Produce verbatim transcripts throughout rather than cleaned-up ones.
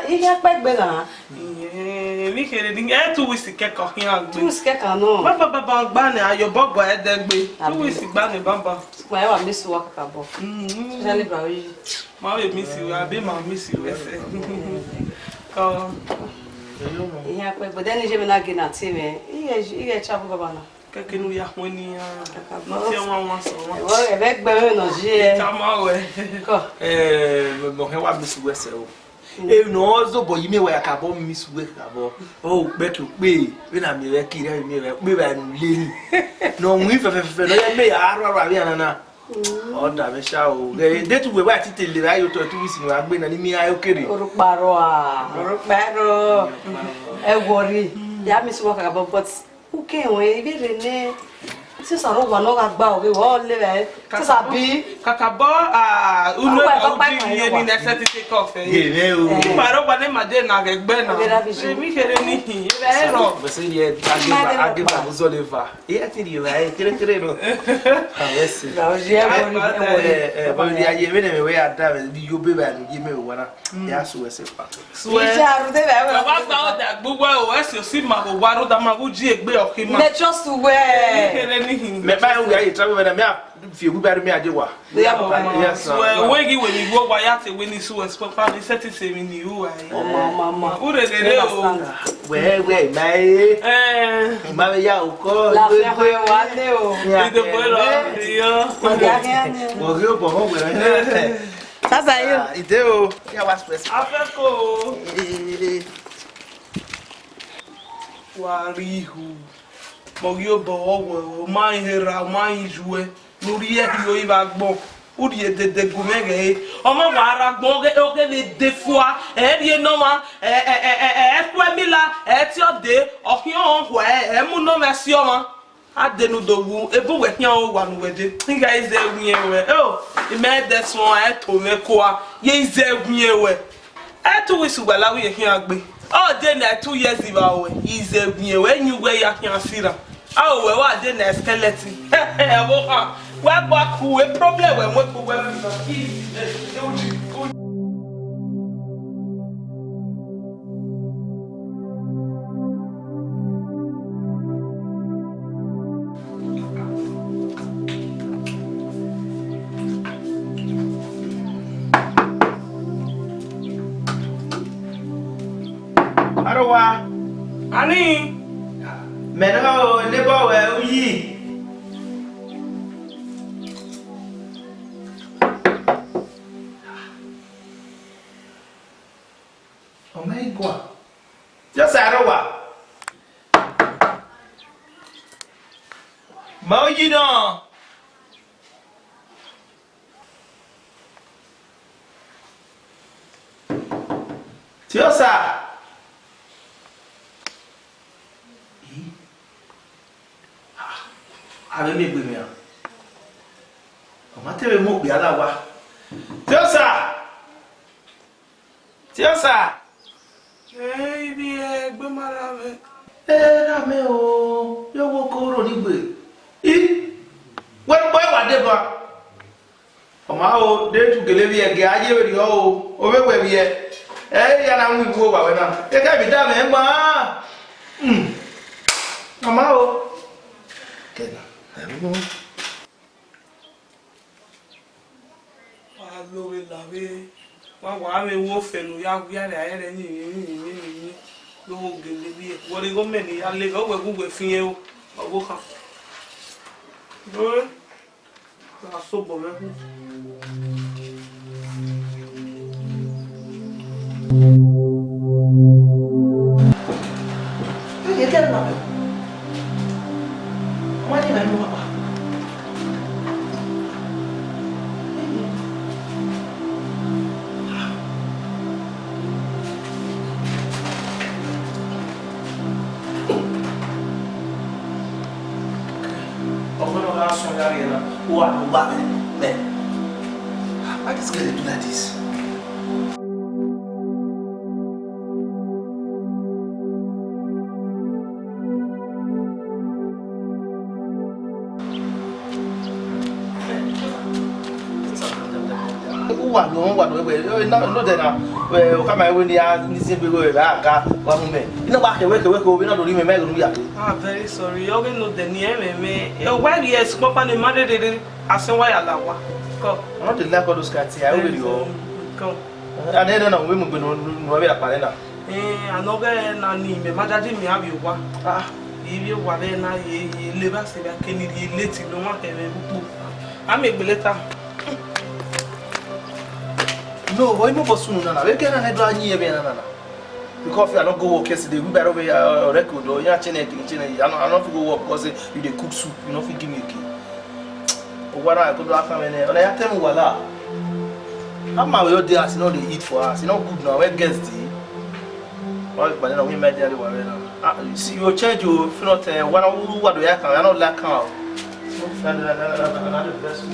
Ihe akpa egbe gha. Emwi kherhe ni, ẹ two weeks kẹkan ọ khian gbe. Two weeks kẹkan nọ. Baba, baba, gba nẹ, ayobọ gba ẹdẹ gbe. Two weeks gba nẹ, baba. Sukun ẹ wa miss uwa kakabọ. Mm. Especially bra yi. Ma vbe miss uwa, abi ma miss uwa ẹsẹ. Kọ. Ihe akpa egbe, then je me na ghe na tie mwẹ. Ihe, ihe cha bu baba na. Kẹkẹ ne u ya khuẹn ne iran. Kakabọ. Ne ọ tie ọmwa wan sẹ ọmwa. Ẹvbo, ẹvbo egbe mwẹ nọ je. Tama wẹ. Kọ. Eh, mẹ, mẹ ọ hẹn wa miss uwa ẹsẹ o. Emwi ne ọ zobọ ye imẹ wa ya kabọ miss uwẹ kabọ. Ọ ukpẹ ke ukpe, vbene a miẹn vbe ẹki, iran miẹn vbe ukpe vbe anu leni. Ne ọ winna fẹfẹfẹfẹ, ne ọ ya miẹn ya rua rua vbe iran na. Ọ da mwẹ sha o. Ghẹ, de tu wẹ wa tite lele vbe aye otọ two weeks ne a gbe na, ne I miẹn iran okere. Orukpa rua, orukpa rua. Ẹ worry. Ya miss uwa kakabọ, but Uke ruẹn, I vbe rre nẹ, sisa rre owa ne ọ gha gba ọghe, ọ le vbe, sisa bi. Kakabọ, ah, unu Ọgba ẹka ẹkpa uji ẹkpa ye ni ẹwa. Nẹ sẹtin take off, eh. Ye mwẹ o. Eh. Ma rre owa ne ma de na ghẹ gbe na. Ọghe ra bi je. Emwi kherhe ni hin, ẹ rọ. Bẹsẹ ye, ageba, ageba, uzọ le va. E ya ti rri evba, eh, kere kere nọ. Avẹ sẹ. Ra o je ẹ wọ ni, ẹ wọ ni. Eh, eh, bọ ya ye, vbene mẹ wẹ ya da vbe, ni yo be vbe anu ye mẹ vbe owa na. Ya su ẹse pa. Suẹ. Iye arhude vbe ẹvbo. Wa gba ọdagbe uwẹ o, ẹse osi ma vbe owa rhunmwuda ma vbe uji egbe ọkhi ma. Mẹ trust uwẹ. Kere ni hin. Mẹ ba ya travel vbe na, mẹ a fi egbe ba mẹ a je wa. Ya bo. Yes, sir. Suẹ, uwẹ ghi wẹ ni wo wa ya te wẹ ni suẹ, spọkpa ni sẹtin sẹ emwi ni ru wa. Ọma, ọma, ọma. U rere o. Wẹ, wẹ, ma e. Eh. Ma vbe ya okọ. La fi ẹkọ wa le o. Ya. Ide bo lọ, iyo. Ọgẹ akhian ni. Wọ ghi obọ họn wẹ. Sasa yo. Ah, ide o. Ya wa express. Afẹko o. Wa rri ihu. Mọ ghi obọ ọwẹ o, ma i he ra, ma i yuẹ. Ne u rhie ẹhi oi vbe agbọn. U rhie dede gu mwẹ ghẹ re. Ọmọ wa rre agbọn, oghe, oghe vbe de fua. Ẹ rhie ne ọmwa, ẹ, ẹ, ẹ, ẹ, ẹ, ẹ khuẹ mila, ẹ tie ọde, ọ khian ọnrẹn hua, ẹ, ẹ mu ne ọmwa ẹse ọmwa. A de ne u do wu, ebe uwẹ khian owa ne uwẹ de. I gha ize wiẹn wẹ. O, imẹ ẹdẹ suẹn, ẹ to mwẹ kua. Ye ize wiẹn wẹ. Ẹ two weeks uwa la uwẹ khian gbe. Ọ de na two years vbe ruẹ, ize wiẹn wẹ, yin uwẹ ya khian sira. A o wẹ wa de na skeleton. Ẹ vbo khan. Wẹ gba ku, e problem wẹ mu ku wẹ fi na. Arowa. Ani. Mẹ ne ọ neighbor wẹ uyi. Ọ ma i gua. Just Arowa. Ma uyi nọ. Tiosa. A vbe miẹn egbe mẹ ra? Ọ ma te vbe mu okpia la owa. Tiosa! Tiosa! Ẹ, ivbi egbe ma ra mwẹ. Ẹ, ra mẹ o, yọ wo ko ro ni gbe. I, wẹ kpọ wa deba. Ọ ma o, de tu gele vbiẹ, gie a ye vberriọ o, ovbe wẹ vbiẹ. Ẹ, ya na mu igho owa wẹ na. Eke vbe da mwẹ ma. Hmm. Ọ ma o. Kẹga, ẹ, Wa lo vbe la vbe, wa wa vbe wo ofẹ ne u ya wia rẹ, a i rẹ yinmwi, yinmwi, yinmwi, yinmwi, do wo gele vbiẹ. Wẹ ọre igho mẹ ne I ya le vbe, ọ wẹ gu wẹ fian o, ọvbokhan. Dore, wa sobọ mwẹ khu. Ẹ, ẹ, kẹ na. Ọmọ ni mẹ nu papa. Ọmọ na gha sọn ya rrie na, u wa, u wa vbe mẹ. Why this girl dey do like this? U Wa lo, wa lo, wẹ, wẹ, na, no de na, wẹ, o ka ma wẹ ne ya ni sin gbe wẹ, wẹ, a ga, wa mu mẹ. I na wa kẹwẹ, kẹwẹ, kẹwẹ, na do ri mẹ, mẹ do ru ya ke. Ah, very sorry. Ọ ghe no de ni ẹmwẹ mẹ. E wa ri ẹse kpọkpa ne ma rere, a sẹ wa ya la wa. Come. I no dey like all those kind thing. I will you. Come. And then, no, no, we mu gbe no, no, we akpa na. Eh, anọghẹ na ni mẹ ma jaji miẹn avbe owa. Ah. Ivbi owa vbe na ye, ye leva se vbe ke ni ye leti no wa kẹmwẹ ukpo. A miẹn egbe later. No, but you no go soon na na. We get na do anyi ebe na na na. Because I no go work yesterday. We better be uh, record or ya chene chene. I no I no fit go work because eh, you dey cook soup. You no fit give me a key. But what I go do after me? Una ya tell me wala. How my we dey as you no dey eat for us. You no good now. Where guests dey? Why but then we might dey wala now. Ah, you see you change you if not uh, what what do you can? I no like how. Another best.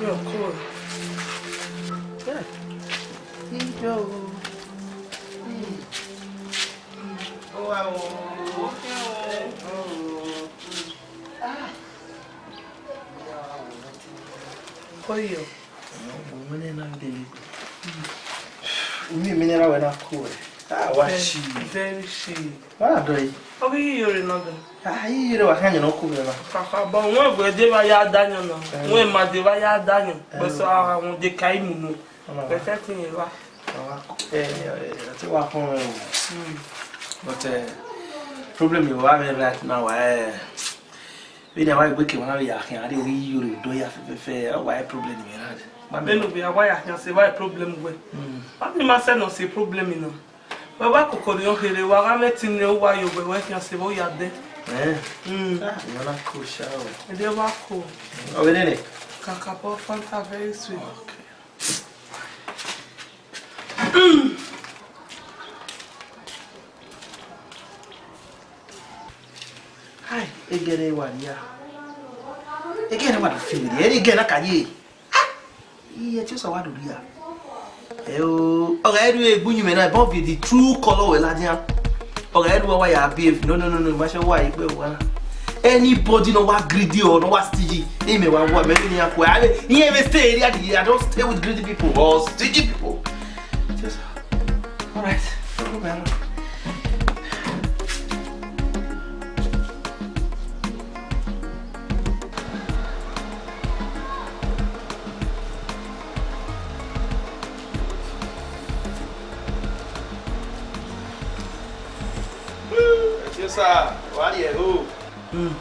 Yo, cool. Yeah. Yo. Mm. Oh, wow. Oh, wow. Ah. Koyo. Umi mineral wẹ na ku ẹ. Ah, wa shi. Very shi. Wa do yi. Ọ ghi yore nọ dẹ. Ah, yi yore wa kan yẹn no ku ẹ na. Kaka bọ wọn gbe de wa ya da yan na. Wọn ma de wa ya da yan. Bẹsẹ a wọn de ka imu no. Bẹsẹ ti yẹn wa. Wa ku ẹ, ẹ, ẹ, ti wa kun ẹ o. But uh, problem you have right now, eh, Vbene a wa gbe ke emwa na vbe ya khian, a rhie ghi yore do ya fẹfẹfẹ, ọ wa problem ni mwẹ na. Vbene ovbi a wa ya khian sẹ evba problem wẹ. Vbene ima sẹ ne ọ sẹ problem nọ. Wẹ wa koko ne ọ kherhe, wa gha mwẹ ẹtin ne uwa ye ovbi wẹ khian sẹ evba u ya dẹ. Eh. Mm. Ah, you wanna cool shower. Ẹdẹ wa ko. Ọ vbe nene? Kakabọ Fanta very sweet. Okay. Hai, egẹrẹ wa ria. Egẹrẹ wa do fi vbe ria, egẹrẹ na ka ye. Ah! Iye ti osa wa do ria. Ẹ o, ọ gha ru egbe uyinmwẹ na, but the true color wẹ ladian. Ọ gha ru wa ya behave. No, no, no, no, ma sẹ wa egbe wa. Anybody no wa greedy or no wa stingy. Imẹ wa wa, mẹ ni ya kue. Ave, iye ve stay area, I don't stay with greedy people or stingy people. Just All right. No problem. Yes, sir. What do you? Mm.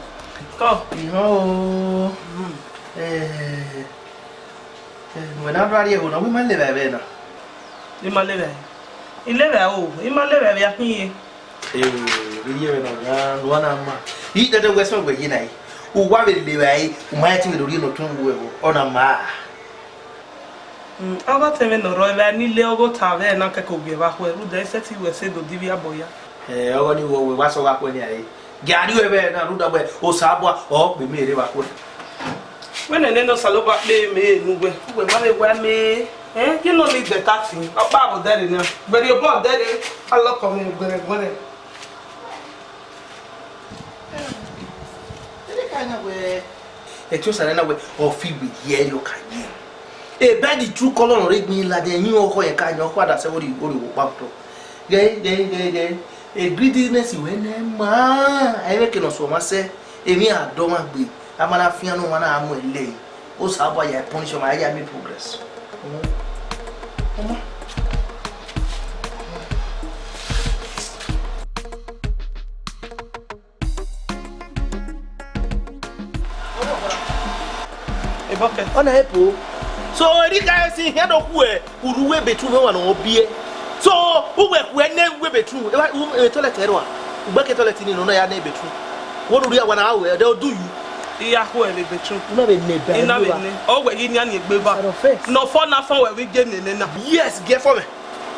Come. Ihan o. Mm. Eh. Eh, wẹ na rra rrie ẹvbo na, wẹ ma levba ẹvbo na. I ma levba ẹre. I levba ẹre o, I ma levba ẹre vbe a khin ye. Eh, vbe iye mwẹ na, wa, wa na ma. I dẹdẹ wẹ sẹ wẹ ye na yi. Uwa vbe levba ẹre, u ma rẹn ẹtin vbe do rhie ne ọ tọn uwu ẹvbo, ọ na ma. Mm, ọghe ọtẹn mwẹ ne ọ rrọọ, evba ne I le ọghe ota vbe na kẹkẹ ogie vbe a khuẹ, rhunmwuda I sẹtin wẹ sẹ do divbi abọ ya. Eh, ọghe ọnii vbe uwẹ wa sẹ ọ gha khuẹ nian re. Gia rrie ẹvbo na rhunmwuda wẹ Osanobua ọ kpe mẹ rre vbe a khuẹ. Wẹ nene ne Osanobua kpe mẹ ne uwẹ, uwẹ ma vbe wẹ mẹ, eh, you no need better thing. Ọkpa vbe odẹ rre na, vbe rrie obọ odẹ rre, a lọkọ mwẹ guẹrẹ guẹrẹ. Ẹdẹ ka na wẹ, ẹtin Osa na wẹ, ọ fi iwe ye ẹre ọ ka ye. Ebe the true color nọ rre gbinna ladian, ẹyin ọkhọ yẹn ka yan, ọkhọ a da sẹ vbe orhiọn okpa otọ. Ghẹ, ghẹ, ghẹ, ghẹ. E greediness wẹ nẹ ma, ẹ i mwẹ eke ne ọ suẹn ọmwa sẹ, emwi a dọ ọmwa gbe, a ma na fian ne ọmwa na mu ẹlẹ. Osanobua ya punish ọmwa, a ya make progress. Ọmwa. Ọmwa. A bucket. Ọ na help o. So, eri ka esi hian do khuẹ, u rre uwu ebe tu mwẹ wa ne ọ biẹ. So, uwẹ khuẹ ne uwu ebe tu, e wa, u, e toilet ẹre wa. U gbe ke toilet ni nọ na ya ne ebe tu. Wo do ria wa na we, de o do you. I ya khuẹ vbe ebe tu. U na vbe ne ba. I na vbe ne. Ọ wẹ ghi nian ni egbe ba. Out of face. Nọ fọ na fọ wẹ vbe je nene na. Yes, gie fọ mẹ.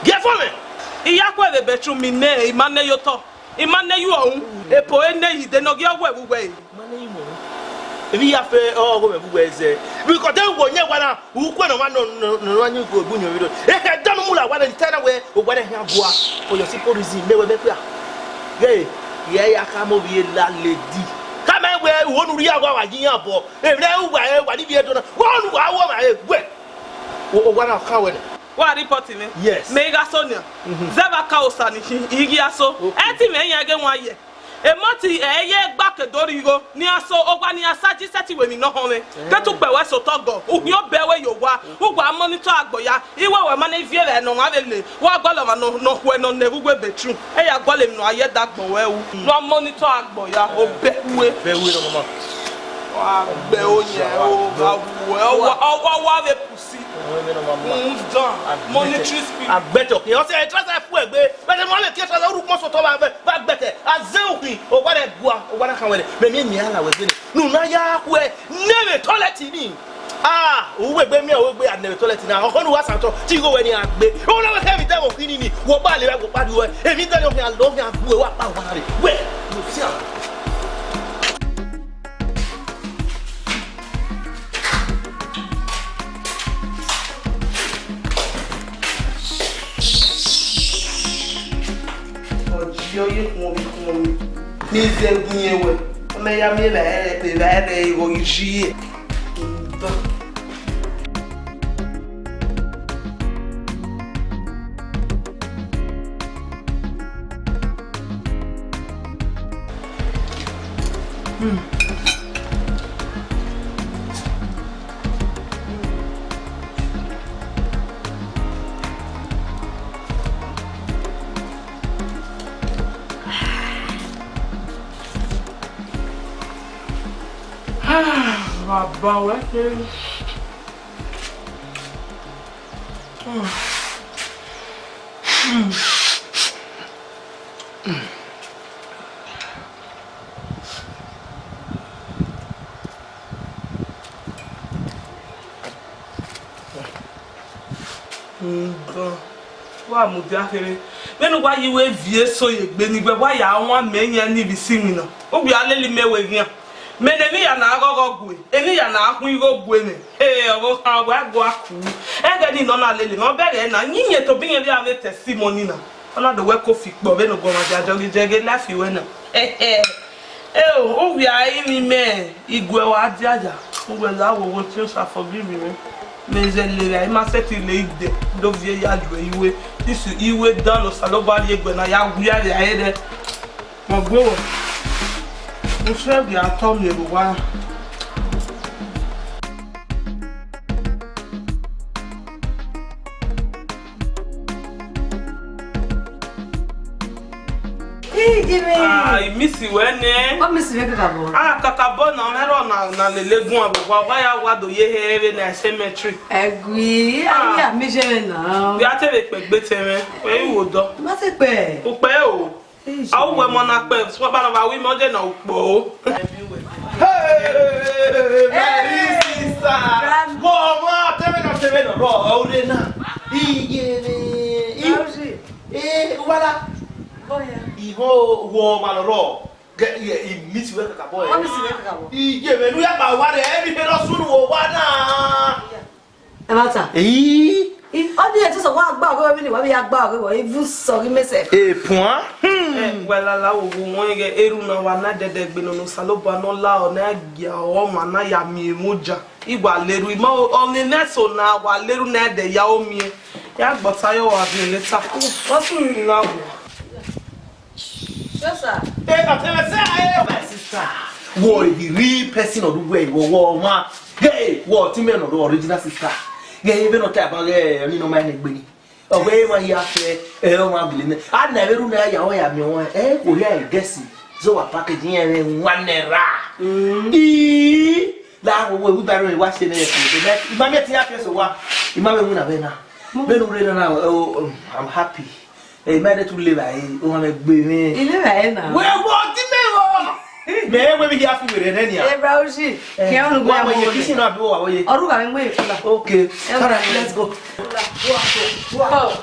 Gie fọ mẹ. I ya khuẹ vbe ebe tu mi ne, I ma ne yo tọ. I ma ne yu ọhun, epo ene yi de ne ọ gie wẹ vbe uwẹ re. Ma ne yu ọhun. Emwi ya fe ọghọ mwẹ vbe uwẹ zẹ. Because de wọ yẹn wa na, u kue nọ ma nọ, nọ, nọ, nọ, ni go bu yẹn vbe do. Ehe, dọnu mu la wa na, ni ta na wẹ, o wa na hian gua. For your simple reason, mẹ wẹ mẹ kpia. Ye, ye ya ka mo vbe la lady. Ka mẹ wẹ, u wo nu ria wa wa yi yan bọ. Emwi ne uwa, e, wa ni vbe do na. Wa nu wa wo ma, e, wẹ. O, o wa na ka wẹ nẹ. Wa report mẹ. Yes. Mẹ i gha so nian. Mhm. Zẹ vbe aka osa ni khin, I ghi a so. Okay. Ẹ ti mẹ yan ghe wan ye. Emọti ẹ ye gba ke do rhie igho, ne iran so owa ne iran sa ji sẹtin wẹ emwi ne ọ họn mwẹ. Eh. Ke te ukpẹ wẹ sotọ gọ, ukhian obẹ wẹ ye owa, uwa monitor agbọn ya, iwẹ wẹ ma ne viẹ vbe ne ọmwa vbe le, wa gualọ ọmwa nọ, nọ khuẹ nọ nẹ vbe uwu bedroom, ẹ ya gualọ emwi ne ọ ye da agbọn wẹ ru. Ne ọ monitor agbọn ya, obẹ ue. Bẹ ue nọ, mama. Wa gbẹ oyan, o, wa wu ẹ, ọ wa, ọ wa, wa vbe pussy. Rhunmwuda, monitoring spirit. Agbẹtẹ ọkhian, ọ sẹ trouser fu egbe. But the moment trouser, u ru ukpọn sotọ vbe, vbe, vbe agbẹtẹ. A zẹ ukhin, o wa rẹ gua, o wa na kan wẹrẹ. Mẹ miẹn miẹn a la wẹ gbe nẹ. Ne u na ya khuẹ, nẹ vbe toilet ni. Ah, u wegbe miẹn, u wegbe a nẹ vbe toilet na. Ọkhọ ne u wa sa otọ, te igho wẹ ni a gbe. U na wẹ khẹ emwi dẹ vbe okhin ni, wọ gba lele, wọ gba rrie. Emwi dẹ ni okhian, okhian gbe, wa kpa wa na rre. Wẹ, you see am. Ọ ji ọ ye khuọnmwi khuọnmwi. Ne I zẹ gun yẹn wẹ, ọ mẹ ya miẹn evbare, evbare igho yi ye. Baba wẹ kere. Wa mudia kherhe. Vbene uwa ye uwu eviẹn eso ye egbe ni wẹ, wa ya wan mẹ yan ni vbe isi iwinna. Uwẹ a lele imẹ wẹ eghian. Mẹ ne emwi ya na ghọghọ gue, emwi ya na khuan igho gue nẹ. He, ọvbokhan, wa gua ku. Ẹghẹ ni nọ na lele mwẹ, ọ bẹghe na, yin iyẹn tobọ iyẹn vbe a vbe testimony na. Ọ na do wẹ kofi kpọ vbene oguọmwadia jọghe jẹghe life ruẹ na. Eo, u wia rinmwian imẹ, iguẹ wa dia ya, u wẹ la wo wo te Osa forgive mwẹ. Mẹ zẹ lele, I ma sẹtin le idẹ, do viẹ ya yu iwe. This iwe dan ne Osanobua rhie egbe na ya wia vbe a rẹ. Mẹ gu wẹ, u sẹ gie a tọ miẹn vbe owa. Ii, Jimmy. Ah, I miss wẹ nẹ. Ọ miss wẹ kakabọ. Ah, kakabọ na, ọ mwẹ rọ na, na lele guan vbe owa, wa ya wa do ye he vbe na cemetery. Ẹgui, ah, a ya miss wẹ na. Vbe a te vbe kpẹ gbe tẹ mwẹ, wẹ i wo dọ. Ma te kpẹ. Ukpẹ o. A u wẹ mọ na kpẹ, sọ ba na wa wi mọ je na ukpọ o. Hey, my sister. Wọ ọmwa tẹmwẹ nọ, tẹmwẹ nọ rọ, ọ re na. Iye re. I, eh, wala. Ihọ wọ ọmwa nọ rọ. Ge, ye, I miss wẹ kakabọ, eh. Ọ miss wẹ kakabọ. Iye re, nu ya ba wa re, emi he rọ sunu wọ wa na. Ẹmwata. Eyi. I, ọ ni ẹtẹ sẹ wa gba ọghe vbene wa vbe ya gba ọghe vbọ, even sọ ghi mẹ sef. E puan. Hmm. Eh, wẹ lala wo wo wọn ighẹ erhu na wa na dẹdẹ gbe nọ ne Osanobua ne ọ la ọ na gia ọmwa na ya miẹn emọ oja. I wa leru, I ma ọmwẹ mwẹ eso na wa leru na ẹdẹ ya o miẹn. Ya gbọta yọ wa viẹ leta. Ọ sunu na wo. Sure, sir. Eh, but, eh, sir, eh, my sister. Wọ the real person of the way, wọ, wọ, ma. Hey, wọ, ti mẹ nọ, the original sister. Ghe, even no time about, eh, ni no mind egbe ni. Ọ wẹ ma ya fẹ, eh, ọ ma bile nẹ. A na vbe ru na ya, ọ ya mi wọn, eh, ko ya guess. So wa package yẹn one naira. Mm. Ii, la wo wo wi baro wa se ne ko de. I ma mi ti ya fẹ so wa. I ma vbe mu na vbe na. Vbe nu re na, oh, um, I'm happy. Eh, mẹ de tu le ba e, o ma mẹ gbe mẹ. I le ba e na. Wẹ wo ti mẹ wo. Mẹ we bi ya fi were nẹ nia. Eh, bra uji. Kẹ unu gbe wa mo ye mo kisi na bi wa wo ye. Oru ga mo ye kula. Okay. Eh, all right, let's go.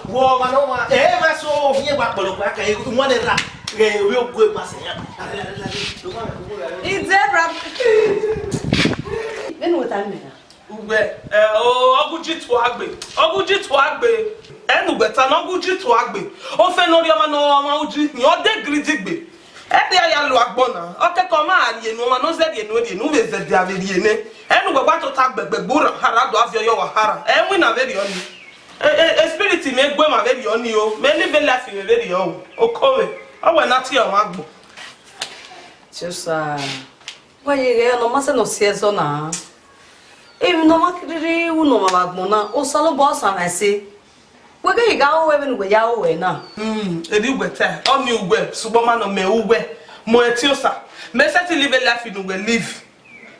Wo ma no ma. Eh, ma so ye wa kpolo kwa ka e mo le ra. Ghẹ ovbi ogue gba sẹ ya. Ide bra. Vbene uwẹ ta nẹ na? Uwẹ, ẹ, o, ọghe uji tua gbe, ọghe uji tua gbe. Ẹ ne uwẹ ta nẹ ọghe uji tua gbe. Ofẹn ne ọ rhie ọmwa ne ọmwa uji hin, ọ de giridi gbe. Ẹ rhie a ya lu agbọn na, ọ kẹkẹ ọ ma rhie enu, ọmwa ne ọ zẹ rhie enu, rhie enu vbe zẹdẹ a vbe rhie nẹ. Ẹ ne uwẹ wa tota gbẹgbẹ gbe urha hara do a viọ yọ wa hara. Ẹ winna vberriọ ni. E, e, e spirit mwẹ gu emwa vberriọ ni o, mẹ live life mwẹ vberriọ o. Oko mwẹ, ọ wẹ ne a tie ọmwa agbọn. Tiosa, wa ye ghẹ ne ọ ma sẹ ne ọ si ẹzọ na. Emwi ne ọ ma rhirhi ru ne ọmwa vbe agbọn na, Osanobua ọsa mwẹ ẹse. Wẹ ghe gha ru ẹmwẹ ne uwẹ ya ru ẹre na. Hmm, erriọ uwẹ ta, ọ ni uwẹ, sokpan ma nọ mẹ ru uwẹ. Mẹ Tiosa, mẹ sẹtin live life ne uwẹ live.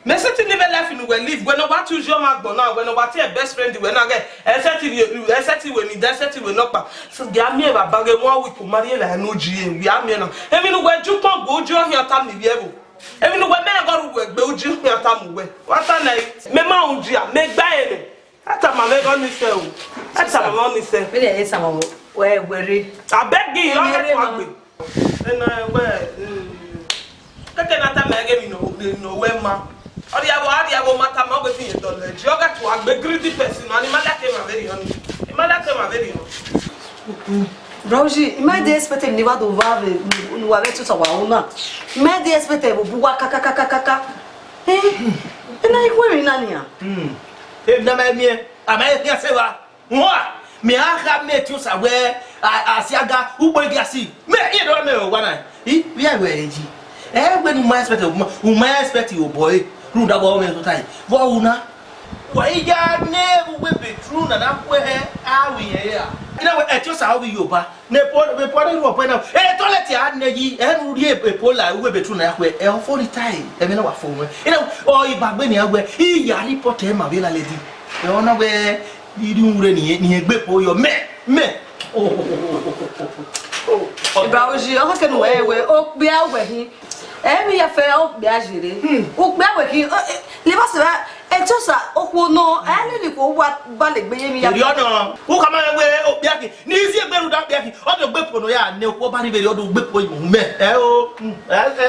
Mẹ sẹtin live life ne uwẹ live, wẹ ne ọ wa tie uji ọmwa agbọn na, wẹ ne ọ wa tie best friend wẹ na ghẹ, ẹ sẹtin rhie, ẹ sẹtin wẹ ni da, ẹ sẹtin wẹ nọkpa. So, ghi a miẹn evba ba ghe one week u ma rhie evba ne uji ẹre, ghi a miẹn na. Emwi ne uwẹ ju ukpọn gbe uji ọhiọn ta mu ivbi ẹvbo. Emwi ne uwẹ mẹ gọrọ uwẹ gbe uji ọhiọn ta mu uwẹ. Wa ta nẹ, mẹ ma rhunmwuda, mẹ gba ẹre. A tama mwẹ ghe ọnii sẹ o. A tama mwẹ ọnii sẹ. Vbene ẹ i tama mwẹ, wẹ wẹ rre. Abeg, ọ gha tua gbe. Ena wẹ, mm, kẹkẹ na tama ẹghẹ emwi ne ọ, ne ọ wẹ ma. Ọ rhie avbe, a rhie avbe ma tama, ọ wẹ te irẹn dọlọ ẹji. Ọ gha tua gbe, greedy person, and I ma like emwa vberriọ ni. I ma like emwa vberriọ. Bro, Uji, I ma dey expect ne I wa do vbe, ne uwa vbe tota wa ru na. I ma dey expect vbe obọ uwa kakakakaka. Eh, ena i khu emwi na nian. Hmm. Emwi na ma miẹn, a ma he khian sẹ evba. Hua, mẹ a gha mẹ Tiosa wẹ, a, a si aga, ugbo i gia si. Mẹ, i do mẹ owa na. I, vbe a wẹ ẹre yi. Ẹ wẹ ne u ma expect, u ma, u ma expect obọ ẹre. Rhunmwuda vbe ọ mwẹ tota yi. Vbe ọ ru na? Wa i ya ne uwu bedroom na na khuẹ hẹ, a ru irẹn ra. I na wẹ, ẹ, Tiosa, ọ vbe Yoruba. Ne Paul, ne Paul ru ọbọ na. E toilet a nẹ yi, ẹ nu rhie e Paul la, uwu bedroom na ya khuẹ, ẹ ọ fo ni tae, ẹ vbe na wa fo mwẹ. I na, ọ i ba gbe nian wẹ, I ya report ẹ ma vbe la lady. Ẹ ọ na wẹ, I ri ure ni, ni egbe po yọ. Mẹ, mẹ. Oh, oh, oh, oh, oh, oh. Ibrahim Oji, ọ kẹkẹ ne uwẹ wẹ, okpia uwẹ hin. Emwi ya fẹ okpia jere. Hmm. Okpia wẹ hin, eh, eh, liba sẹ ba, Etiosa, okhuo nọ, ẹ lele ikhuo uwa ba le gbe ye emwi ya fẹ. Eri ọnọ, u khama wẹ okpia khin, ne I si egbe rhunmwuda okpia khin, ọ do gbe po ne ọ ya nẹ okhuo ba rri vberriọ, ọ do gbe po mu mẹ. Ẹ o, hmm, ẹ, ẹ,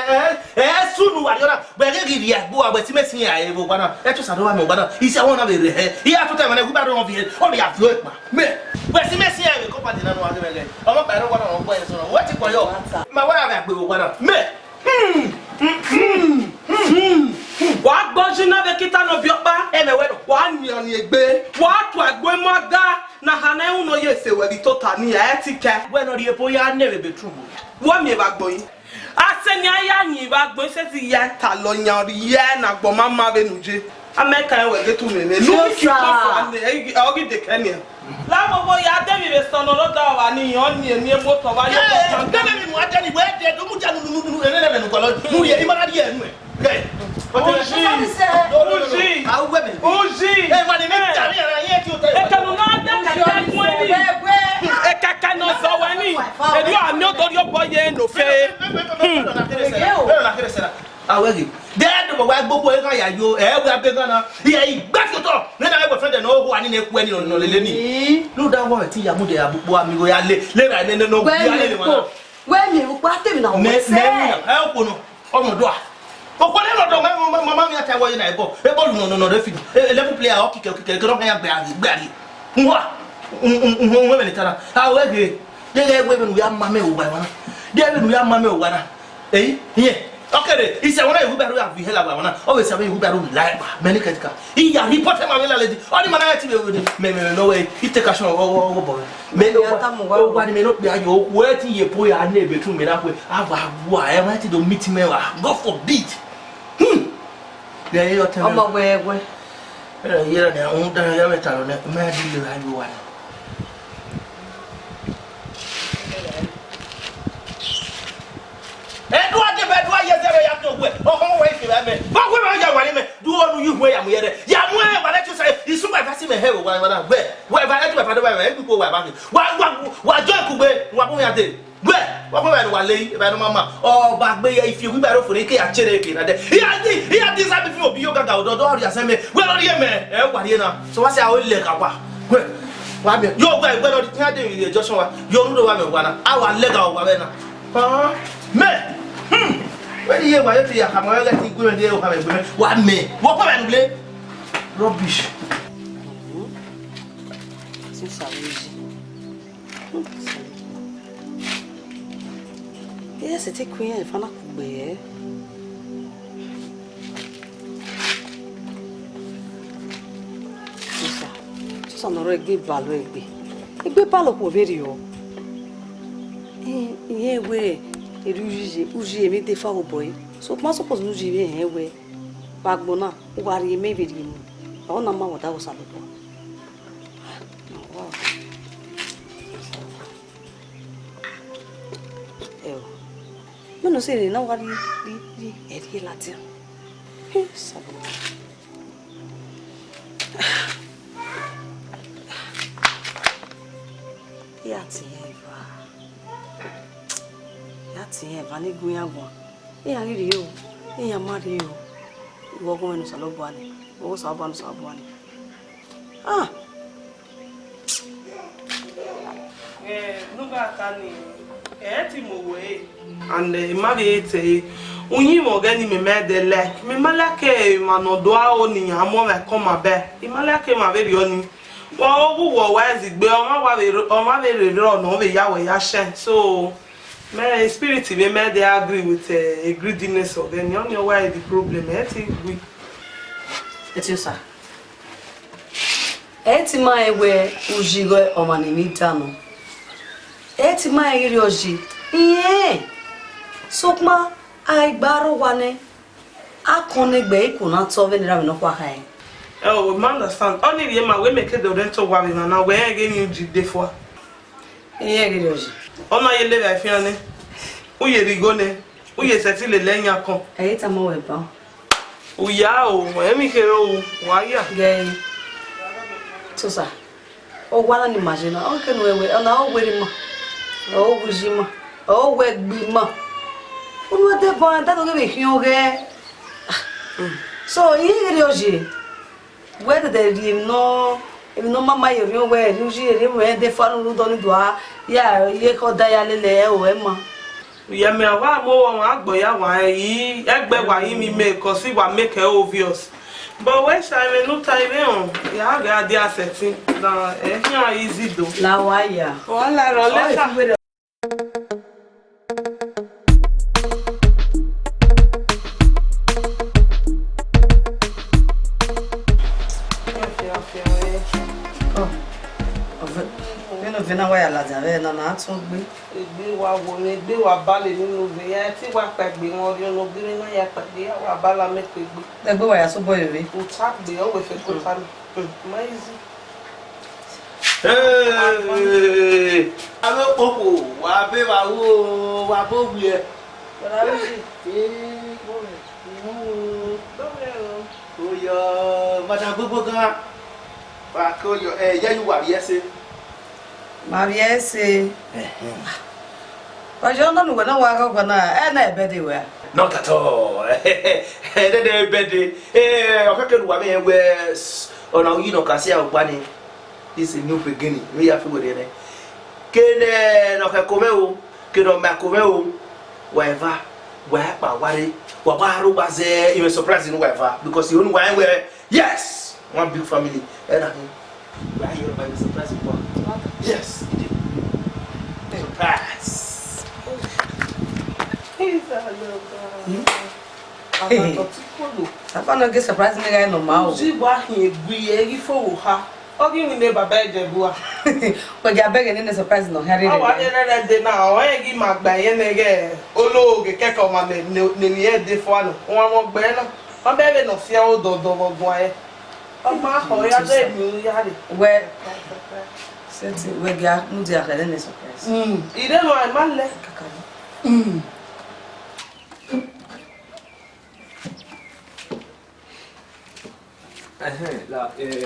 ẹ, ẹ, sunu wa rriọ na. Wẹ ghe ghi rhie egbe uwa, wẹ si mẹ si iran re vbe owa na. Etiosa do wa mẹ owa na. Isi awẹ na vbe rre hẹ. I ya tota ẹmwẹ na, wheelbarrow ọ viẹ, ọ vbe ya viọ ekpa. Mẹ, wẹ si mẹ si iran re vbe company na ne uwa ghe mwẹ ghẹ. Ọmọ kpa ẹre owa na, ọ gbẹn sọnọ. Wẹ ti kpọ yọ. Ma wẹ ra vbe gbe vbe owa na. Mẹ. Hmm, hmm, hmm, hmm, hmm. Wa gbọji na vbe kita nọ biẹ ọkpa. Ẹmwẹ wẹ nọ. Wa nian ni egbe. Wa tua egbe ma ga. Na ha na unu ye se wẹ vbe tota ni, ẹ ti kẹ. Wẹ nọ rhie po ya ne vbe bedroom. Wọ miẹn vbe agbọn yi. A sẹ ne a ya yin vbe agbọn, sẹtin ya ta lọ yan rhie ne agbọn ma ma vbene u ye. America rẹn wẹ ghe tu mwẹ vbe. Ne u fi kpọfua nẹ, ọ ghi dekẹ nian. La vbọbọ ya de emwi vbe sọnọ ne ọ da ọmwa ni yan ọnii, eni emotọ vbe aye ọkọ kan. Gẹgẹ vbe mu a de ni wẹ de do mu dia nunu nunu, ene ne ẹmwẹ ne u gualọ mu rhie, I ma na rhie ẹre nuẹn. Gẹ. Uji, Uji, Uji. Ekẹ ne u na de kẹkẹ gun ẹre ni. Ekẹkẹ ne ọ zẹ wẹ ni. Erriọ a miẹn odorhiobọ ye ne ofe. Awẹ ghe, de do wa gbe okhuo eghan ya yo, ẹ wẹ abe eghan na. Iye i gbe fi otọ, ne na wẹ friend ne ọ hu ani ne ku ẹni nọ lele ni. Lu da wọ ti ya mu de ya bu kpo ami go ya le, le ra ne ne no. Wẹ mi ko, wẹ mi ko ate mi na wọ. Me me na, ẹ okhuo nọ, ọmọ dua. Okhuo ne lọdọ ma ma ma mi ata wọ ye na ebo, ebo lu nọ nọ nọ refi. Eleven player, ọ kike kike kike nọ ya gbe ari, gbe ari. Nwa, un un un un wẹ ni tara. Awẹ ghe, de ghe wẹ nu ya ma me owa na. De wẹ nu ya ma me owa na. Ei, hiẹn. Ọ kere, isi awẹ na iwu bẹrẹ ya vi hẹla wa na. Ọ vbe sa vbe iwu bẹrẹ la ẹkpa, mẹ ni kẹtika. I ya report ma vbe la lady. Ọ ni ma na ya ti vbe wẹ ni. Mẹ, mẹ, mẹ, no way. I take action, ọ, ọ, ọ, bọ. Mẹ, ya ta mu wa. Ọ wa ni mẹ no kpe ayo. Wẹ ti ye po ya ne bedroom mẹ na kwe. A wa wa, ẹ wa ti do meet me wa. God forbid. Hmm. Mẹ, ẹ yọ tẹ. Ọmọ wẹwẹ. Ẹ yẹ ni, a un da ya mẹ ta lọ nẹ. Mẹ di le ayo wa ni. Ẹdua deba, ẹdua ye zẹvbe ya do wẹ. Ọhọ wẹ ifi vbe mẹ. Ba wẹ ma ya wa ni mẹ. Du ọnu yi wẹ ya mu yẹrẹ. Ya mu ẹ wa lẹ tu sa. Isu wa va si mẹ hẹ wa wa na. Wẹ. Wẹ va ẹdua va do wa. Ẹdua ko wa va. Wa wa wa jọ ikugbe. Wa bu ya de. Wẹ. Wa bu wa wa le. Ba no mama. Ọ ba gbe ye ifi wi ba ro fo ni ke ya chere ke na de. Iya di. Iya di sa bi fi obi yo gaga odo do ya se mẹ. Wẹ lọ ri mẹ. Ẹ wa ri na. So wa se a o le ka wa. Wẹ. Wa mi. Yo wẹ wẹ lọ ri ya de Joshua. Yo ru do wa mẹ wa na. A wa le ga wa wẹ na. Họn, mẹ. Hmm. Wẹ ni ye wa ye te ya khama ẹghẹ te I gu mwẹ ne okha mwẹ gbe mwẹ. Wa mẹ. Wa kọ mwẹ nule. Rubbish. Sister Rosie. Yes, ẹ te ku iran eva na kugbe ẹre. Sosa, sosa ne ọ rre egbe balọ egbe. Egbe balọ okhuo vberriọ. Irẹn wẹẹ, erriọ uyi ye, uyi emwi de fa obọ ẹre. Sokpan suppose ne uyi vbe rẹn wẹẹ, vbe agbọn na, u wa rhie mẹ vbe rhie mu. Ọ na ma wẹ ọdavọ Osanobua. Ẹo, mẹ nọ sẹ ne na wa rhie, rhie, rhie, ẹ rhie ladian. He, Osanobua. Ya tie eva. Ya tie eva ne gu iran guan. Iran ghi rhie o, iran ma rhie o. Iwọ ọghe ne Osanobua nẹ, ọghe Osanobua ne Osanobua nẹ. Ah! Eh, ne u gha ta ni, ẹ ti mu owẹ. And eh, I ma vbe te, uyinmwẹ ọghẹ ne mẹ ma de like, mẹ ma like emwa ne ọ do aro ne iran mu ọmwa ẹkọnma bẹe, I ma like emwa vberriọ ni. Wa ogho wọ wa zigbe, ọmwa wa vbe, ọmwa vbe rere ọnọ vbe ya wẹ ya shine. So, my spirit vbe mẹ de agree with eh, a greediness ọghẹ ni, ọni ọ wa the problem, ẹ ti gui. Etiosa. Ẹ ti ma rẹn wẹ uyi ghe ọmwa ne emwi da nọ. Ẹ ti ma rẹn ghi rhie uyi. Irẹn. Sokpan, a i gba rre owa nẹ, a kọn ne egbe iko na tọ vbene erha mwẹ nọkhua kha ẹre. Ẹ o, ma understand. Ọni rhie ma wẹ mẹ ke do rẹn tọ owa vbe emwa na, wẹ rẹn ghe emwi uyi de fua. Irẹn ghi rhie uyi. Ọ na ye levba efian nẹ. U ye rhie igho nẹ. U ye sẹtin lele ẹyan kọn. Ẹ i tama wẹ ban. U ya o, emwi kherhe o, wa ya. Gẹ, Etiosa, owa na ni ma ye na, ọ kẹ nu ẹwe, ọ na ọ wẹ rre ima, ọ wẹ uyi ima, ọ wẹ egbe ima. Unu ẹdẹ ban, da do ghe vbe khian ọghẹ. So, irẹn ghi rhie uyi. Wẹ dẹdẹ rhie emwi nọ, emwi ne ọ ma ma ye orhiọn wẹ, erriọ uyi, erriọ emwi de fua ne u rre odọ ni dua, ya ye ekhọe ọda ya lele ẹre o, ẹ ma. Uyẹ mẹ, wa mu ọmwa agbọn ya wa rẹn yi, ẹgbẹ wa yi mi make, cause wa make ẹre obvious. But wẹ sha ẹmwẹ ne u ta ivbe họn, ya gha dia sẹtin, na ẹ khian easy do. La wa ya. Wa la rọ lẹta. Ọ, ọ vbe, vbene ọ vbe na wa ya ladian vbe na, na tọn gbe. Egbe wa wo ne egbe wa bale nínú vbe ya, ẹ ti wa kpaegbe wọn rhiọn ne ogiri na ya kpaegbe ya wa bala mẹ kpaegbe. Egbe wa ya sobọ yọ vbe. Uta gbe ọ wẹ fẹ kota na. Hmm, ma easy. Hey! Aro kpokpo, wa be wa wo, wa bo wiẹ. Bọ̀dá Wizzy. Ee, bọ̀wẹ̀. Ìyẹn wo? Bọ̀wẹ̀ o. Oyọ, madam gbogbo gan. Wa ke oyọ, ẹ, yẹ yu wa vbiẹ ẹse. Ma vbiẹ ẹse. Ẹhẹn. Wa jọ nọ nu wẹ na wa gha ọgua na, ẹ na ẹbẹdẹ wẹ a? Not at all. Ẹdẹdẹ ẹbẹdẹ. Ẹ, ọkẹkẹ nu wa mẹ wẹ, ọna uyi nọ ka si a ọgba ni. This is a new beginning. Vbe ya fi were nẹ. Kene ne ọ khẹko mwẹ o, kene ọ ma ko mwẹ o, wa eva, wa ya kpa wa rre, wa wa rre, wa zẹ imẹ surprise ne wa eva, because you know why we, yes, one big family. Ẹ na hin. Wa ya rre, wa surprise wa. Yes, e dey. Surprise. He's a little girl. Hmm? Abatọ ti kolo. Papa no get surprise me guy no ma o. Uzi wa hin egbe ye ghi fo wo ha. Ọ ghi win ne baba Ẹjẹbu a. Wẹ gha bẹghe nene surprise nọ hia rere. Ọ wa ye rere de na, ọ rẹn ghi ma gba yẹn nẹ ghẹ ologhe kẹkẹ ọmwa ne, ne, ne emwi ẹre de fua nọ. Wọn mọ gbe na. Ọ bẹ vbe nọ fian odọdọ vbe ọguan ẹre. Ọ ma họ ya de emwi u ya re. Wẹ, sẹtin, wẹ gha mudia khẹ nene surprise. Mm, ire nọ, ẹ ma lẹ. Kakabọ. Mm. Ẹhẹn, la, eh,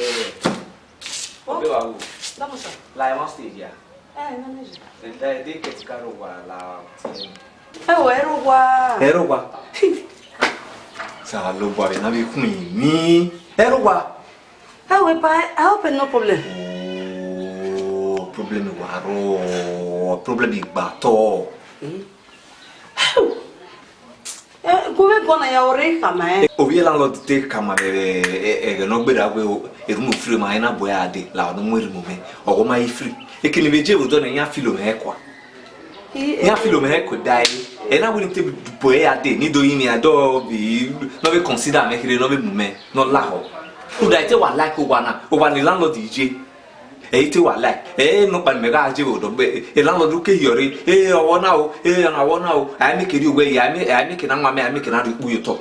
oh, ọbẹ wa wo. Dọmọ sir. La, ẹ ma stage ya. Eh, no, no, sir. Ẹ da, ẹ de kẹti ka rre owa la, ti. Ẹ wo, ẹ rre owa. Ẹ rre owa. Sa lo gba vbe na vbe khun mi. Ẹ rre owa. Ẹ wo, pa, I hope no problem. Oh, problem wa rọ, problem igba tọ. Eh? Kọna ya ọre khama ẹn. Ovbi landlord te khama vbe ẹghẹ ne ọ gberra wẹẹ, erhunmwu free ma, I na bu ẹre dee, la ọ ne ọ mu erhunmwu mwẹ, ọ ma i free. Ekene vbe je vbe odọ nẹ, iran filo mwẹ ẹkua. Iran filo mwẹ ẹkua da ẹre. Ẹ na wẹ ne te bu ẹre dee, ne I do yin iran, dọ vbe, ne ọ vbe consider mwẹ kherhe, ne ọ vbe mu mwẹ, ne ọ lahọ. Rhunmwuda I te wa like owa na, owa ne landlord ye. Ẹ i te wa like, ẹ nọkpa ne mẹ gha je vbe odọ, e landlord ke hiọ rre, e ọvbọ na o, e ọna ọvbọ na o, a i make rhie owẹ ye, a i make, a i make na wan mẹ, a i make na rhie ukpu ye otọ.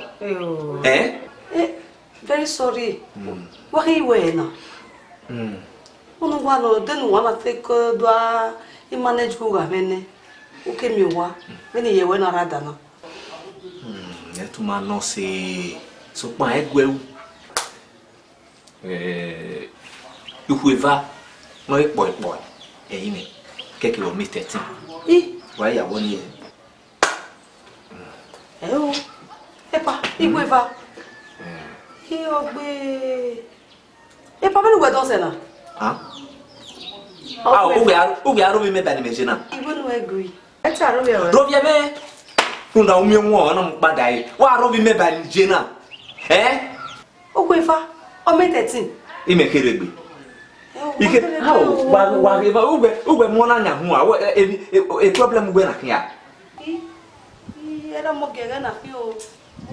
Ẹn? Eh, very sorry. Wa khin wẹ na. Unu wa nọ, de nu wa na te ko do a i manage ugha mwẹ nẹ. U ke miẹn owa, vbene I ye wẹ na rre ada na. Ẹ tu ma nọ sẹ, sokpan ẹ guẹ ru. Eh, ikhuo eva ne ọ re kpọe kpọe, ẹre I mwẹ, kẹkẹ vbe ọ miẹn thirteen. I? Wa ya wọ ni ẹ. Ẹ o, epa, ikhuo eva. I ọgbe. Epa, vbene uwẹ dọsẹ na? Ah? Ah, uwẹ a, uwẹ a ro vbe mẹ ba ne mẹ je na. Iwẹ ne uwẹ gui. Ẹ te aro vbe ẹwẹ. Ro vbe ẹmwẹ. Rhunmwuda u miẹn wọn, ọ na mu kpada ẹre. Wa ro vbe mẹ ba ne je na. Ẹ? Okhuo efa, ọ mẹ thirteen. I mẹ kherhe egbe. Ẹ, ọ Ike, mẹ kherhe how, egbe o. Wa, wa, wa, uwẹ, uwẹ mu ọna yan hua, wẹ, e, e, e, e problem uwẹ na khian. I, I, ẹre ọmọ gẹghẹ na fi o,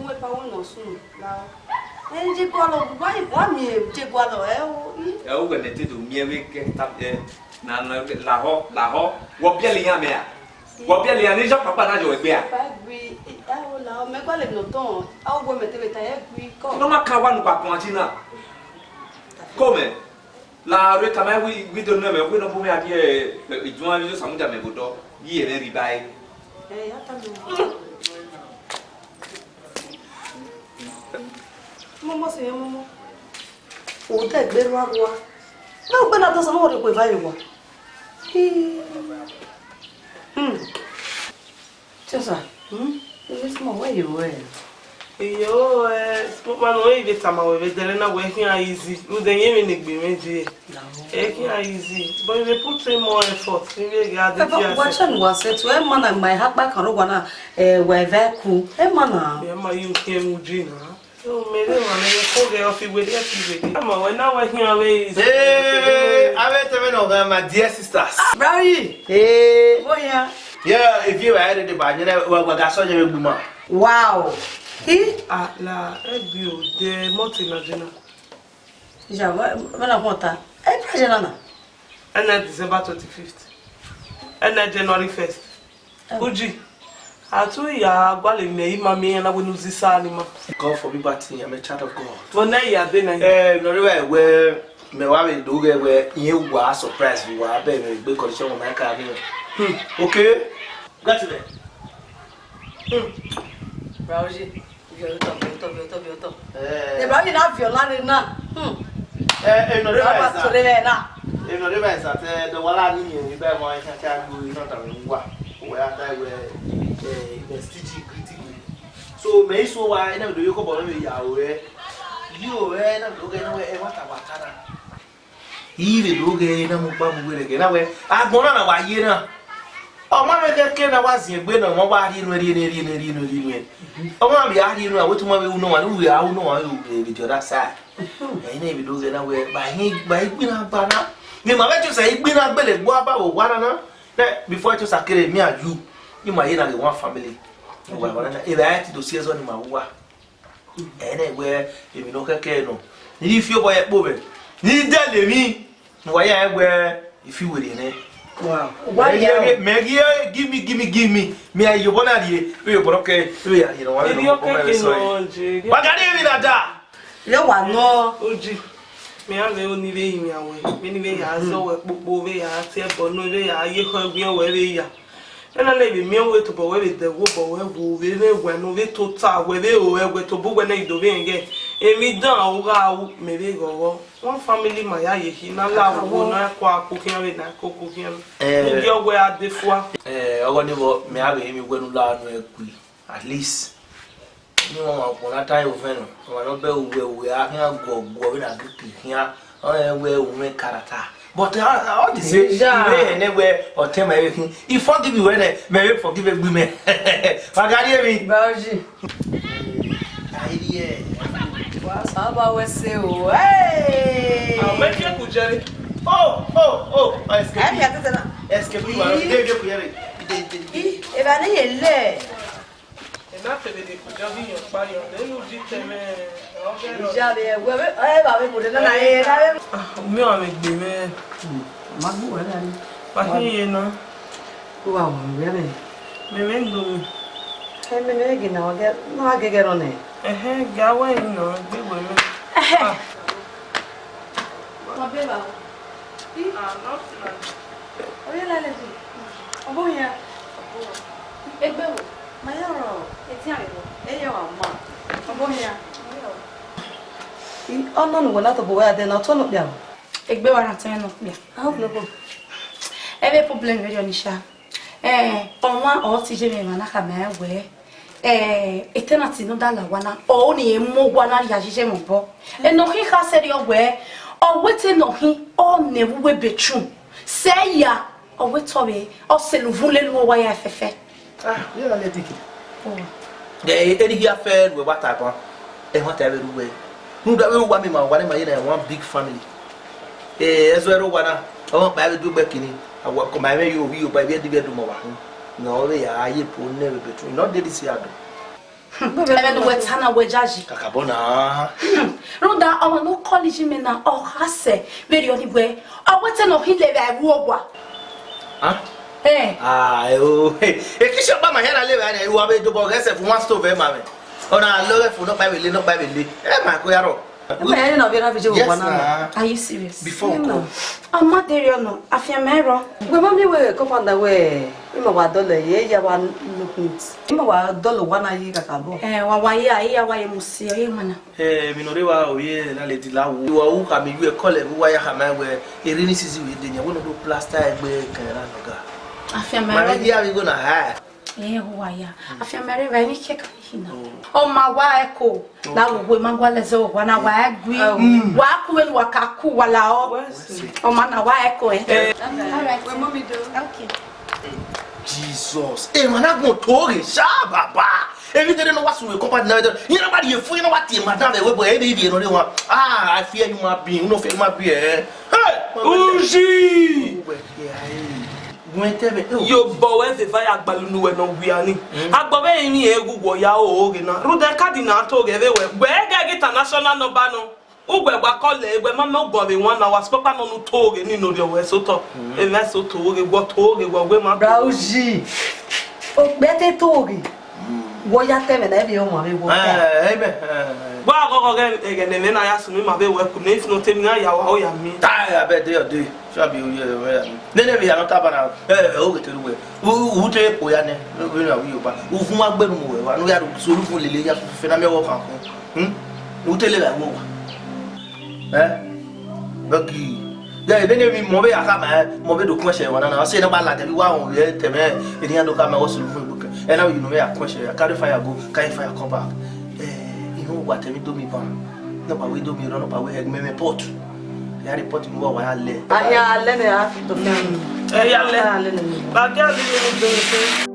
uwẹ pa wẹ nọ sunu, la. Ẹ, je gualọ, wa, wa miẹn, je gualọ, ẹ o, I. Ẹ, uwẹ mẹ te do miẹn vbe kẹ ta, ẹ, na, na, lahọ, lahọ, wọ biẹlẹ iran mẹ ra? Wọ biẹlẹ iran ne iye ọkpakpa na yọ egbe ra? Ba gui, ẹ o la, ọ mẹ gualọ emwi ne ọ tọn, a wẹ mẹ te vbe ta, ẹ gui, kọ. Ne ọ ma ka wa nu kpa guan ji na. Ko mẹ, la rre tama wẹ, wẹ do nọ mẹ, wẹ ne ọ bu mwẹ a die, ẹ, ijuan vbe Osamudia mẹ vbe odọ, ye ẹmwẹ rhie ba ẹre. Ẹ, ya tama. Momo sẹ mwẹ, momo. Odẹ gbe rua rua. Na ugbe na dọsẹ ne ọ rhie okhuo eva ye owa. Hii. Hmm. Tiosa, hmm? Ebe small, wẹ ye ruẹ? Iyo, eh, small man, wẹ I vbe tama wẹ vbe dẹrẹ na wẹ khian easy. Rhunmwuda ẹmwẹ ne egbe mwẹ die. Ẹ khian easy, but you dey put in more effort. Ebe gha de Eva, dia wa se. Chan wa se tu, ẹ ma na ma ha kpa kan ro wa na, eh, wa eva ku. Ẹ ma na. Ẹ ma, you can mu ji na. Mẹ vbe emwa ne ko ghe ọfi weri, ọfi weri. Ama wẹ na wẹ khian vbe easy. Hey, avbe tẹmwẹ nọ gha, my dear sisters. Brother, hey, wo ya. Yeah, if you were ready, ba nyere wa, wa ga so nyere gbuma. Wow. Hi. Ah, la, egbe o, de mọti na jena. Ja, wa, wa na khuọnta. Ẹ, price na na? Ẹna December twenty-fifth. Ẹna January first. Uji, a tu ya gualọ emwi ne ima miẹn iran na wẹ ne u zẹ isa ni ma. God forbid bad thing, I'm a child of God. Vbọ ne I ya de na? Eh, nọ rre wẹ, mẹ wa vbe do ghẹ wẹ, irẹn wa surprise vbe uwa, bẹ mẹ gbe condition wẹ ma ka ni. Hmm. Okay. Get it. Hmm. Bra, Uji. Viọ otọ, viọ otọ, viọ otọ, viọ otọ. Eh. Eba ni na viọ lare na. Hmm. Eh, eh, no, Eba ma tore vbe na. Eh, no, Eba is at, eh, the wala ni, eh, Eba mo, eh, ka, ka, go, you know, that we wa. We are that way, eh, the stitchy, gritty, gritty. So, me so wa, eh, na do you ko bo me ya o, eh. You, eh, na do ge na we, eh, what about that? I vbe do ghe na mu kpa mu wẹ rẹgẹ na wẹ, agbọn na na wa ye na. Ọ ma vbe kẹkẹ na wa ziẹn egbe na, ọ ma wa rhie nuẹn, rhie nuẹn, rhie nuẹn, rhie nuẹn, rhie nuẹn. Ọ ma vbe a rhie nuẹn, a wẹ te u ma vbe ru nọ wa, ne u vbe a ru nọ wa vbe vbe the other side. Ẹ i na vbe do ghe na wẹ, ba hin, ba i gbinna gba na. Ne ima vbe Etiọsa i gbinna gbele gbe aba vbe owa na na. Nẹ, before Etiọsa kere, me and you, ima ye na ghe one family. Wa wa na, eva ẹ ti do si ẹzọ ni ma wu wa. Ẹnẹ wẹ emwi ne ọ kẹkẹ nọ, ne I fi obọ ye kpo mwẹ, ne I dẹle emwi ne uwa ya rẹn wẹ I fi werriẹ nẹ. Wow. Mẹ ghi ẹre, mẹ ghi ẹre, give me, give me, give me. Mẹ a ye obọ na rrie, vbe obọ nọ kẹ, vbe ya rrie nọ, wa vbe nọ, obọ mẹ vbe sọ ẹre. Wa gha rrie emwi na da. Ye wa nọ. Oji, mẹ a vbe ru ni vbe rinmwian wẹ, vbene I vbe ya zẹ wẹ kpokpo, vbe ya tie ẹbọ nọ, vbe ya ye ekhọe wian wẹ vbe ya. Ena na vbe miẹn wẹ tobọ wẹ vbe dẹ ẹvbo obọ wẹ vbo vbe mwẹ wẹ ne u vbe tota wẹ vbe ro ẹwẹ tobọ wẹ ne I do vbe rẹn gẹ. Emwi dan u gha ru mẹ vbe ghọghọ. One family ma ya ye khin na la wo na kua ku khian vbe na ko ku khian. Eh. Mu gie wẹ a de fua. Eh, ọghọ ni vbọ, mẹ a vbe rinmwian wẹ ne u la nu ẹ kui. At least. Ni wọn ma kpọnọ ta ye ovẹn nọ, ọmwa ne ọ bẹ uwẹ uwẹ a khian guọguọ vbene a ghi ke khian, ọ rẹn wẹ u mwẹ karata. But, uh, all the same, yeah, I vbe hẹn nẹ wẹ ọtẹn ma vbe khin, I forgive you wẹ nẹ, mẹ vbe forgive egbe mẹ. Wa gha rrie emwi. Bauji. Yeah. Wa saba wẹ se o. Hey! Ah, mẹ fi eku jẹre. Oh, oh, oh, escape. Ẹ fi atete na. Escape wa. Ii. Ide bi eku jẹre. Ide, ide, ide. Ii, eva ne ye lẹ. Ena te vbe de ku jọ ghi yan ọkpa yọ, de nu di tẹmwẹ, ọ gẹ rọ. Ija vbe ẹwẹ, ẹ ba vbe bọdẹ na na ye na vbe. Ah, u miẹn ọmwa vbe egbe mwẹ. Ma gbu wẹ na ni. Wa khin ye na. U wa wẹ vbe mwẹ. Mẹ mwẹ ndo mi. Ẹ mẹ mwẹ ghe na wa gẹ, na wa gẹgẹ rọ nẹ. Ẹhẹn, ga wẹ yi na, gbe wẹ mẹ. Ẹhẹn. Ah. Wa be ba. Ah, not now. Oye la lady. Ọbọ hia. Egbe wo? Ma ya rọ. Etian vbe wo? Eye wa ma. Ọbọ hia. Ọnọ ne uwẹ na tobọ wẹ adẹ na, ọ tọ nọ kpia o. Egbe wa na tẹ nọ kpia. I hope no problem. Ẹvbo problem vberriọ ni sha. Eh, ọmwa ọ te ye mwẹ emwa na khama ẹn wẹẹ, eh, tenant ne ọ da la owa na, ọ ni mu owa na rhie ye mwẹ obọ. Ene ọ khin kha sẹrriọ wẹẹ, ọ wẹ te ne ọ khin, ọ nẹ vbe uwu bedroom. Sẹ ya, ọ wẹ te ọ vbe, ọ sẹ ne uvun lele owa ya fẹfẹ. Ah, yeah, let it. Oh. Eh, eni hia fẹ ne uwẹ wa ta ban, ẹmwata vbe ru wẹ. Rhunmwuda vbe uwa miẹn ma owa ne ma ye na one big family. Eh, ẹzọ ẹre owa na, ọmwa ọkpa vbe du egbe kini, a wa kọma ẹmwẹ ye ovbi oba ivbi ẹdẹ ivbi ẹdẹ ọmọ wa hin. Ne ọ vbe ya ye po ne vbe bedroom, nọ de this year do. Ẹmwẹ ne uwẹ ta na wẹ yayi. Kakabọ na. Rhunmwuda ọmwa ne ọ kọlọ iye mwẹ na, ọ kha sẹ vberriọ ni wẹẹ, ọ wẹ te ne ọ khin lele vbe ẹvbo owa. Ah? Eh. Ah, eh, oh. Ekisi ọkpa ma hia na lele vbe ẹre, uwa vbe dobọ ghẹ sẹ fo one stove ma mwẹ. Ọ na lọ ghẹ fo nọkpa vbe le, nọkpa vbe le. Ẹ ma ko ya rọ. Ẹ ma ya na vbe ra vbe je vbe owa na. Yes, na. Are you serious? Before. No. Ọmọ de rriọ nọ, afianma ẹre rrọọ. Wẹ ma miẹn wẹ compound na wẹ, ima wa dọlọ ye, ya wa look neat. Ima wa dọlọ owa na yi kakabọ. Eh, wa wa ya, ya wa ye mu si, ọ ye ma na. Eh, emwi ne ọ rre evba ovbi landlady la wu. Wa wu khama ivbi ẹkọlẹ vbe uwa ya khama wẹ, rainy season vbe de nia, wẹ ne ọ do plaster egbe kẹrẹ na nọ ga. Afianma ẹre rrọọ. Ma vbe hia vbe igho na ha. Ẹ, uwa ya. Afianma ẹre rrọọ, emwi kẹkan ni khin na. Oh. Ọ ma wa ẹko. Okay. La wo ma gualọ zẹ owa na wa gui. Mm. Wa ku vbene uwa ka ku wa la ọ. Wẹ se. Ọ ma na wa ẹko ẹ. Eh. All right. Wẹ mommy do. Okay. Jesus. Emwa na gbọn to ghe sha baba. Emwi kherhe ne ọ wa sunu compound na vbe dọ. Iran na wa rhie fo, iran na wa tie madam vbe ẹvbo, emwi vbiẹ nọ rre wan. Ah, I fear human being. Unu fear human being, eh. Hey! Uyi! Wẹ, yeah, hey. Wẹ tẹ vbe, oh. Ye obọ wẹ vbe eva ya gbalọ unu wẹ ne ọ wia ni. Mm. Agbọn vbe emwi ẹre gu wọ ya ro ghe na. Rhunmwuda card na to ghe vbe wẹ. Wẹ ghe ghe international number nọ. Uwẹ wa call ẹ, wẹ ma mẹ ugbọn vbe wan na, wa sokpa nọ ne u to ghe ni ne orhiọn wẹ sotọ. Mm. Emwi ẹse to ghe, wọ to ghe, wọ wẹ ma. Bra Uyi. Okpia te to ghe. Mm. Wọ ya tẹ mwẹ na, ẹ vbe ọmwa vbe wọ ta. Eh, amen. Eh, eh. Wa ghọghọ ghẹ ẹghẹ ne ẹmwẹ na ya sunu ima vbe wẹ ku ne if not emwi na ya wa, ọ ya miẹn. Ta ya bẹ de ọde. Sabi oye ẹmwẹ ya. Nene emwi ya nọ taba na. Eh, eh, o ghe te ru wẹ. U, u te po ya nẹ. U na wi oba. U vun wa gbẹnu mu wẹ wa. Nu ya ru solu fun lele ya fẹfẹ na miẹn wọ kan kun. Hmm? U te lele ẹvbo owa. Eh? Bẹgị. Ya, ebe ne emwi mọ vbe ya khama, eh, mọ vbe do kuẹn sẹ emwa na na. Ọ sẹ ne ọ gba ladian vbe uwa họn vbe tẹmwẹ, eni iran do khama wẹ sunu fun egbe kẹ. Ẹ na vbe unu vbe ya kuẹn sẹ, carry fire go, carry fire come back. Eh, iran wa tẹ emwi do mi ban. Nọkpa wẹ do mi rọ, nọkpa wẹ hẹ mẹmẹ pot. Ya report mi wa wa ya lẹ. A hia lẹ nẹ, a fi to fian. Ẹ ya lẹ. A lẹ nẹ. Ba dia lẹ ni do mi se.